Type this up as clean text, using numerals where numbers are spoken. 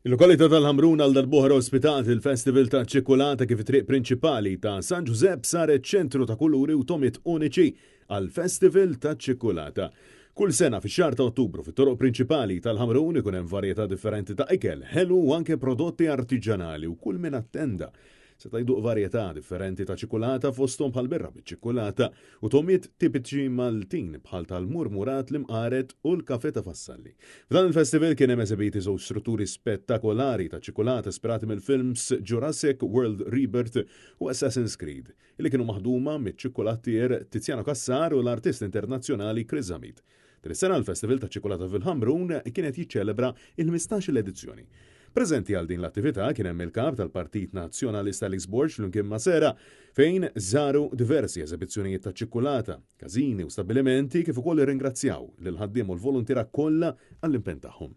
Il-lokalità tal-Ħamrun għal darb'oħra ospitat il-Festival ta' Ċikkulata kif it-triq prinċipali ta' San Ġużepp saret ċentru ta' kuluri u togħmiet uniċi għall-Festival taċ-Ċikkulata. Kull sena fix-xahar ta' Ottubru fit-toroq prinċipali tal-Ħamrun ikun hemm varjetà differenti ta' ikel, ħelu u anke prodotti artiġanali u kull min attenda seta' jduq varjetà differenti ta' ċikkulata fosthom bħal birra biċ-ċikkulata u togħmiet tipiċi Maltin bħal tal-murmurat, l-imqaret u l-kafè ta' Vassalli. F'dan il-festival kien hemm esebiti żewġ strutturi spettakolari ta' ċikkulata ispirati mill-films Jurassic World Rebirth u Assassin's Creed, li kienu maħduma miċ-ċikkulattier Tiziano Cassar u l-artist internazzjonali Chris Zammit. Din is-sena l-Festival taċ-Ċikkulata fil-Ħamrun kien qed jiċċelebra il-ħmistax-il edizzjoni. Preżenti għal din l-attività kien hemm il-Kap tal-Partit Nazzjonalista Alex Borg flimkien ma' Sera fejn żaru diversi eżebizzjonijiet taċ-ċikkulata, każini u stabbilimenti kif ukoll irringrazzjaw lill-ħaddiema u l-voluntiera kollha għall-impenn tagħhom.